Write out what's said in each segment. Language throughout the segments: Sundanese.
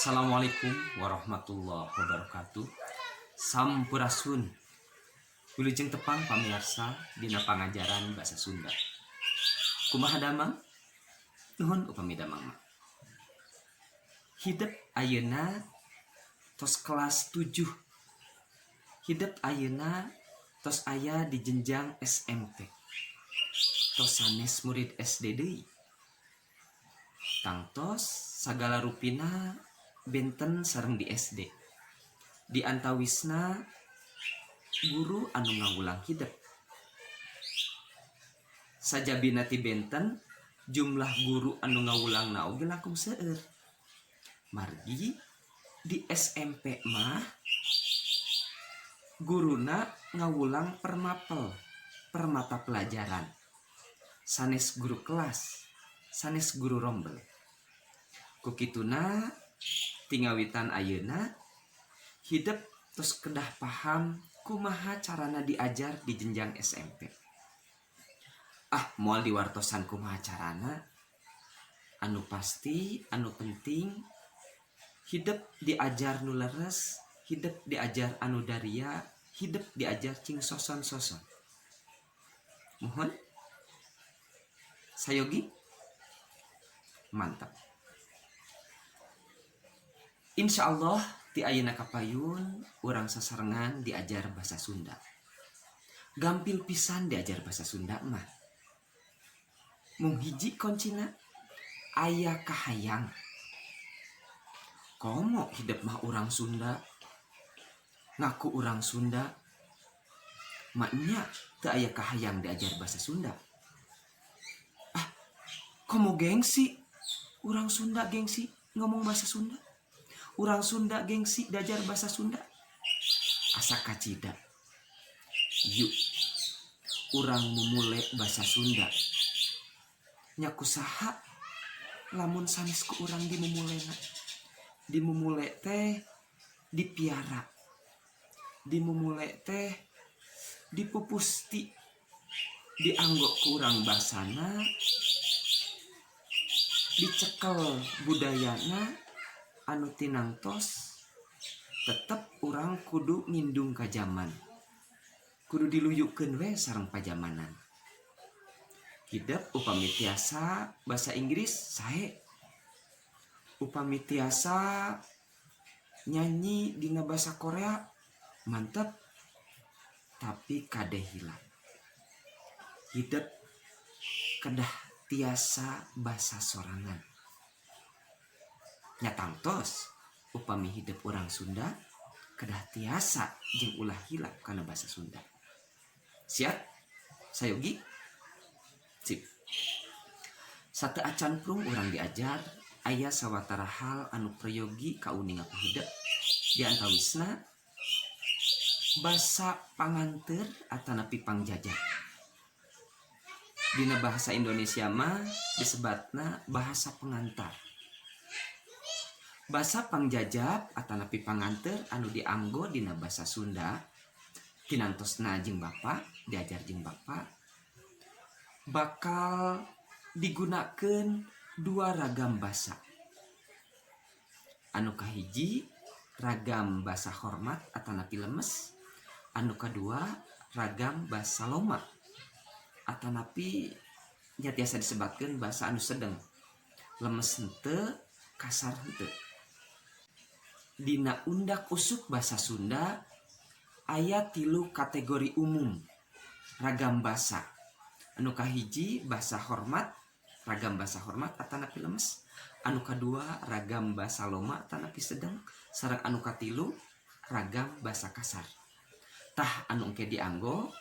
Assalamualaikum warahmatullahi wabarakatuh. Sampurasun. Wilujeng tepang pamirsa dina pangajaran bahasa Sunda. Kumaha damang? Nuhun upami damang mah. Hidep ayeuna tos kelas 7. Hidep ayeuna tos aya di jenjang SMP. Tos sanes murid SD deui. Tangtos sagala rupina benten sareng di SD. Di antawisna guru anu ngawulang hidep. Sajabina ti benten, jumlah guru anu ngawulangna oge langkung seueur. Margi di SMP mah guruna ngawulang per mapel, per mata pelajaran. Sanes guru kelas, sanes guru rombel. Ku kituna ti ngawitan ayeuna hidep tos kedah paham kumaha carana diajar di jenjang SMP. Ah, moal diwartosan kumaha carana. Anu pasti, anu penting, hidep diajar nu leres, hidep diajar anu daria, hidep diajar cing soson-soson. Mohon sayogi, mantap. Insya Allah ti ayeuna kapayun urang sasarengan diajar bahasa Sunda. Gampil pisan diajar bahasa Sunda mah. Mung hiji kuncina, aya kahayang. Komo hidep mah urang Sunda, ngaku urang Sunda, maknya teu aya kahayang diajar bahasa Sunda. Ah, komo gengsi, urang Sunda gengsi ngomong bahasa Sunda, urang Sunda gengsi diajar bahasa Sunda. Asa kacida. Yuk, urang mumule bahasa Sunda. Nya ku saha lamun sanes ku urang dimumulena? Dimumule teh dipiara, dimumule teh dipupusti, dianggo ku urang basana, dicekel budayana anu tinangtos. Tetep urang kudu ngindung ka jaman, kudu diluyukeun we sareng pajamanan. Hidep upami tiasa bahasa Inggris sae, upami tiasa nyanyi dina bahasa Korea mantep, tapi kade hilap, hidep kedah tiasa bahasa sorangan. Nya tangtos upami hidep urang Sunda kedah tiasa jeung ulah hilap kana bahasa Sunda. Siap, sayogi, sip. Sateuacan prung urang diajar, aya sawatara hal anu peryogi kauninga ku hidep, di antawisna basa panganteur atanapi pangjajab. Dina bahasa Indonesia mah disebatna bahasa pengantar. Basa pangjajab atanapi panganteur anu dianggo dina basa Sunda tinantosna jeung Bapak diajar jeung Bapak bakal digunakeun dua ragam basa. Anu kahiji ragam basa hormat atanapi lemes, anu kadua ragam basa loma atanapi nya tiasa disebatkeun basa anu sedeng, lemes henteu, kasar henteu. Dina undak usuk basa Sunda aya tilu kategori umum ragam basa. Anu kahiji basa hormat, ragam basa hormat atanapi lemes, anu kadua ragam basa loma atanapi sedeng, sareng anu katilu ragam basa kasar. Tah, anu engke dianggo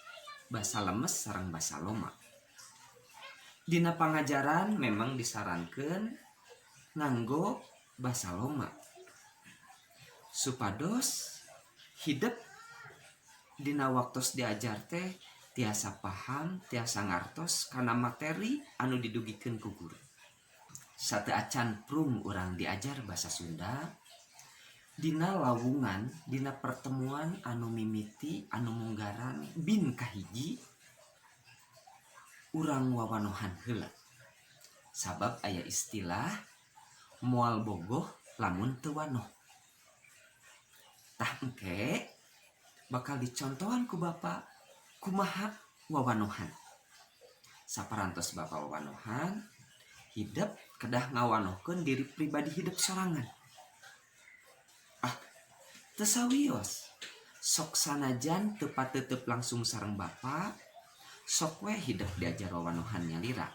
basa lemes sareng basa loma. Dina pangajaran memang disarankeun nganggo basa loma supados hidep dina waktos diajar teh tiasa paham, tiasa ngartos kana materi anu didugikeun ku guru. Sateuacan prung urang diajar bahasa Sunda, dina lawungan, dina pertemuan anu mimiti, anu munggaran bin kahiji, urang wawanohan heula, sabab aya istilah moal bogoh. Lamun teu wanoh. Tah, engke bakal dicontohan ku Bapak kumaha wawanohan. Saparantos Bapak wawanohan, hidep kedah ngawanohkeun diri pribadi hidep sorangan. Ah, teu sawios. Sok sanajan teu pateuteup langsung sareng Bapak, sok we hidep diajar wawanohan nyalira.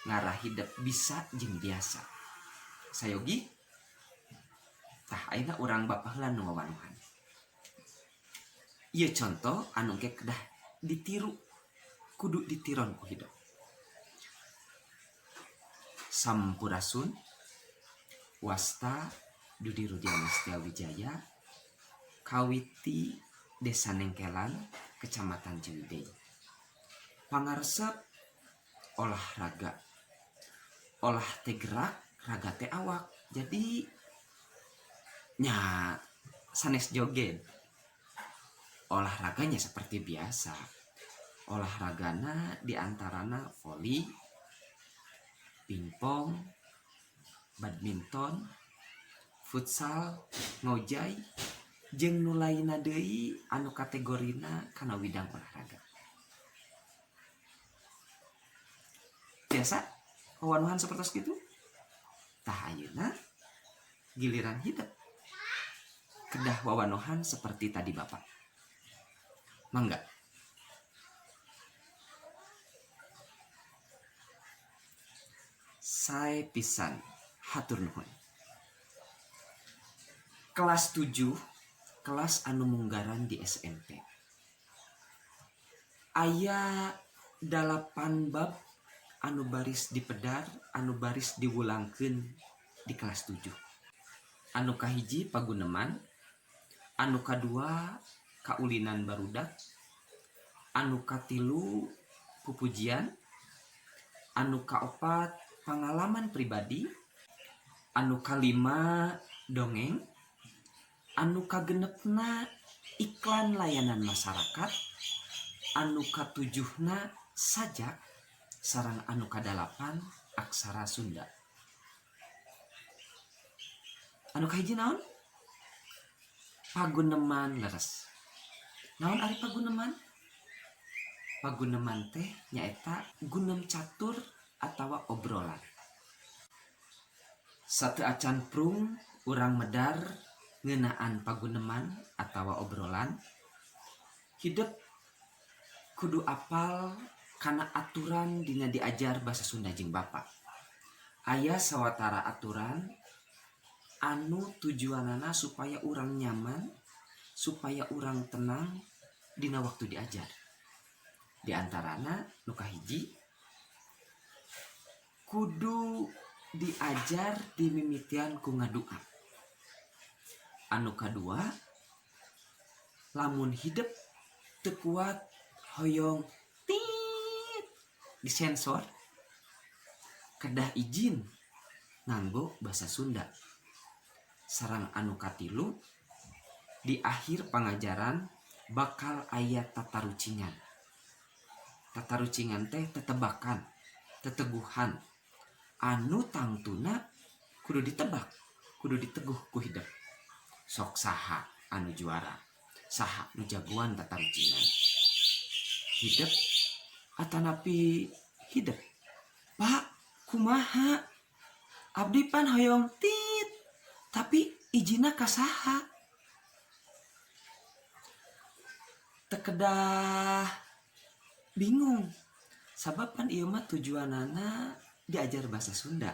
Ngarah hidep bisa jeung biasa. Sayogi? Tah, ayeuna urang Bapak heula nu wawanohan. Ieu contoh anu engke kedah ditiru, kudu ditiron ku hidep. Sampurasun, wasta Dudi Rudiana Setiawijaya, kawiti Desa Nengkelan, Kecamatan Ciwidey. Pangaresep olahraga. Olah teh gerak, raga teh awak. Jadi nya sanes joget. Olahraganya seperti biasa. Olahragana diantarana voli, pingpong, badminton, futsal, ngojay, jeung nu lainna deui anu kategorina kana widang olahraga. Biasa wawanohan sapertos kitu? Tah, ayeuna giliran hidep kedah wawanohan seperti tadi Bapak. Mangga. Sae pisan, hatur nuhun. Kelas 7, kelas anu munggaran di SMP. Aya 8 bab anu baris dipedar, anu baris diwulangkeun di kelas 7. Anu kahiji paguneman, anu kadua kaulinan barudak, anu katilu pupujian, anu kaopat pangalaman pribadi, anu kalima dongeng, anu kagenepna iklan layanan masyarakat, anu katujuhna sajak, sareng anu kadalapan aksara Sunda. Anu kahiji naon? Paguneman leres. Naon ari paguneman? Paguneman teh nyaeta gunem catur atawa obrolan. Sateuacan prung urang medar ngeunaan paguneman atawa obrolan, hidep kudu apal kana aturan dina diajar basa Sunda jeung Bapa. Aya sawatara aturan anu tujuanana supaya urang nyaman, supaya urang tenang dina waktu diajar. Di antarana nu kahiji, kudu diajar dimimitian ku ngadua. Anu kadua, lamun hidep teu kuat hoyong tit disensor, kedah izin nganggo basa Sunda. Sareng anu katilu, di akhir pangajaran bakal aya tatarucingan. Tatarucingan teh tetebakan, teteguhan anu tangtuna kudu ditebak, kudu diteguh ku hidep. Sok saha anu juara, saha nu jagoan tatarucingan? Hidep atanapi hidep? Pak, kumaha? Abdi pan hoyong tit, tapi ijinna ka saha? Teu kedah bingung, sabab pan ieu mah tujuanana diajar bahasa Sunda.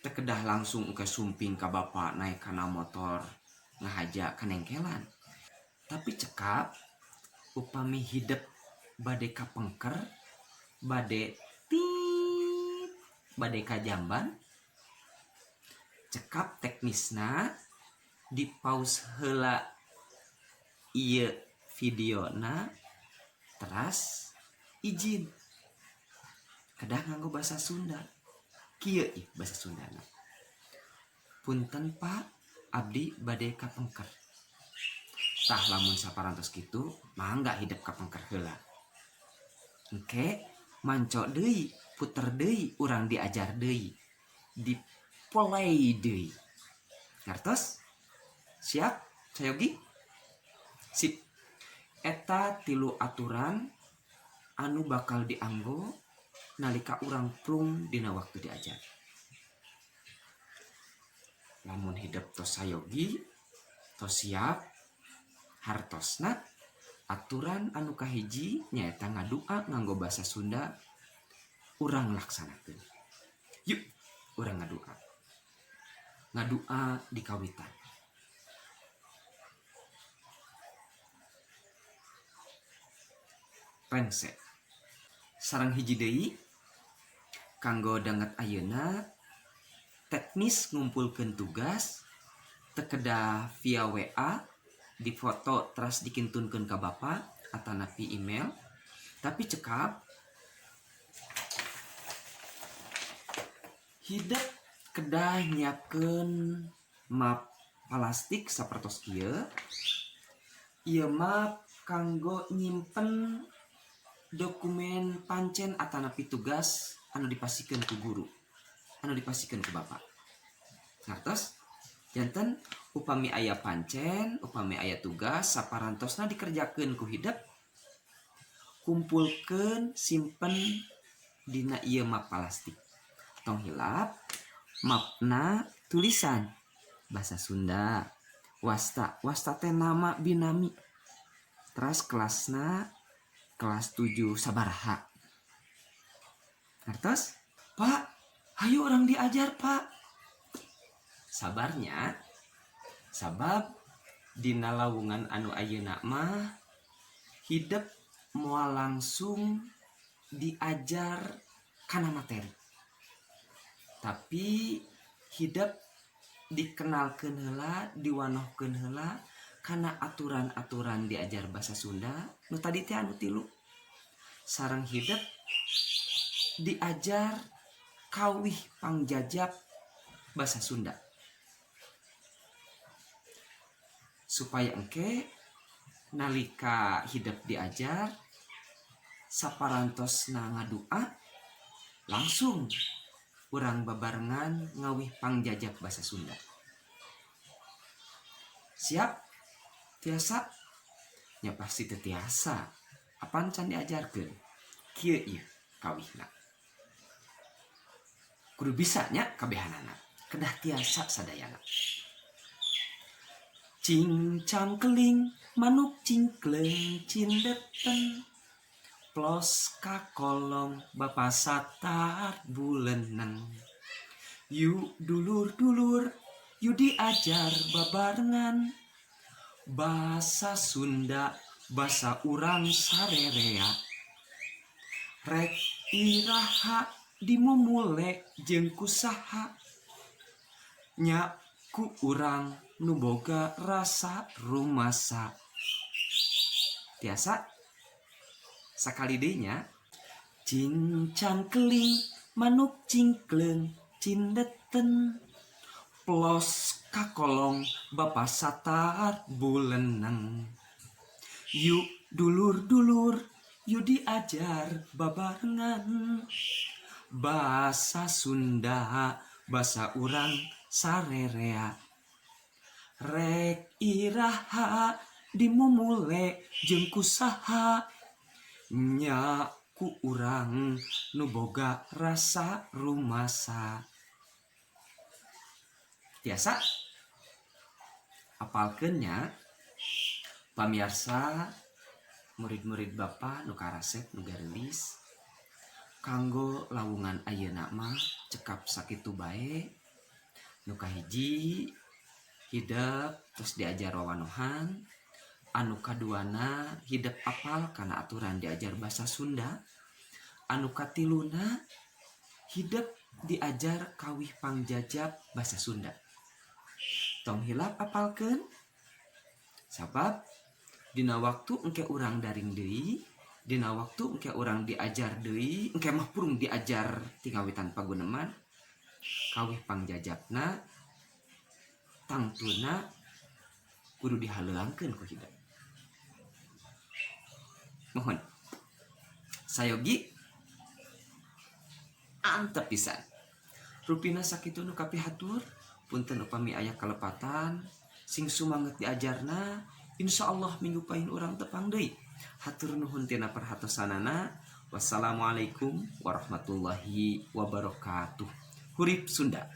Teu kedah langsung engke sumping ka bapa naek kana motor ngahaja kanengkelan. Tapi cekap upami hidep bade kapengker, bade tit, bade kajamban, cekap teknisna di pause heula ieu videona, teras izin kedah nganggo bahasa Sunda. Kieu ih bahasa Sundana: "Punten Pak, abdi bade kapengker." Tah, lamun saparantos kitu mangga hidep kapengker heula, engke manco deui, puter deui, urang diajar deui, di play deui. Ngartos? Siap? Sayogi? Sip. Eta tilu aturan anu bakal dianggo nalika urang prung dina waktu diajar. Lamun hidep tos sayogi, tos siap, hartosna aturan anu kahiji nyaeta ngadua nganggo basa Sunda urang laksanakeun. Yuk, urang ngadua. Ngadua di kawitan. Rengse. Sareng hiji deui kanggo danget ayeuna teknis ngumpulkeun tugas teu kedah via WA difoto teras dikintunkeun ka bapa atanapi email, tapi cekap hidep kedah nyiapkeun map plastik sapertos kieu. Ieu map kanggo nyimpen dokumen pancen atanapi tugas anu dipasikeun ku guru, anu dipasikeun ku bapa. Ngartos? Janten upami aya pancen, upami aya tugas saparantosna dikerjakeun ku hidep, kumpulkeun, simpen dina ieu map plastik. Tong hilap mapna tulisan bahasa Sunda, wasta, wasta teh nama binami, teras kelasna kelas 7 sabaraha. Ngartos? Pak, hayu orang diajar, Pak. Sabarnya, sabab dina lawungan anu ayeuna mah hidep moal langsung diajar kana materi, tapi hidep dikenalkeun heula, diwanohkeun heula kana aturan-aturan diajar bahasa Sunda nu tadi teh anu tilu. Sareng hidep diajar kawih pangjajab bahasa Sunda supaya engke nalika hidep diajar saparantosna ngadua langsung urang babarengan ngawih pangjajab bahasa Sunda. Siap? Tiasa? Ya pasti teu tiasa. Apan can diajarkeun? Kieu ieu kawihna. Kudu bisa nya kabehanana. Kedah tiasa sadayana. Cincang keling manuk cingkleung cindeten, plos ka kolong bapa satar buleneng. Yuk dulur-dulur, yuk diajar babarengan bahasa Sunda, basa urang sarerea. Rek iraha dimumule jeung kusaha, nya ku urang nu boga rasa rumasa. Tiasa? Sakali deui nya. Cincang keling manuk cingkleung cindeten, plos ka kolong bapa satar buleneng. Yuk dulur-dulur, yuk diajar babarengan bahasa Sunda, basa urang sarerea. Rek iraha dimumule jeung kusaha, nya ku urang nu boga rasa rumasa. Tiasa? Apalkeun nya pamiarsa, murid-murid bapa nu karasep nu gareulis. Kanggo lawungan ayeuna mah cekap sakitu bae. Nu kahiji hidep terus diajar wawanohan, anu kaduana hidep apal kana aturan diajar bahasa Sunda, anu katiluna hidep diajar kawih pangjajab bahasa Sunda. Tong hilap apalkeun, sabab dina waktu engke urang daring deui, dina waktu engke urang diajar deui, engke mah purung diajar ti ngawitan paguneman, kawih pangjajabna tangtuna kudu dihaleuangkeun ku hidep. Mohon sayogi antep pisan. Rupina sakitu nu kapihatur. Punten upami aya kalepatan. Sing sumanget diajarna. Insya Allah minggu payun urang tepang deui. Hatur nuhun tina perhatosanana. Wassalamualaikum warahmatullahi wabarakatuh. Hurip Sunda.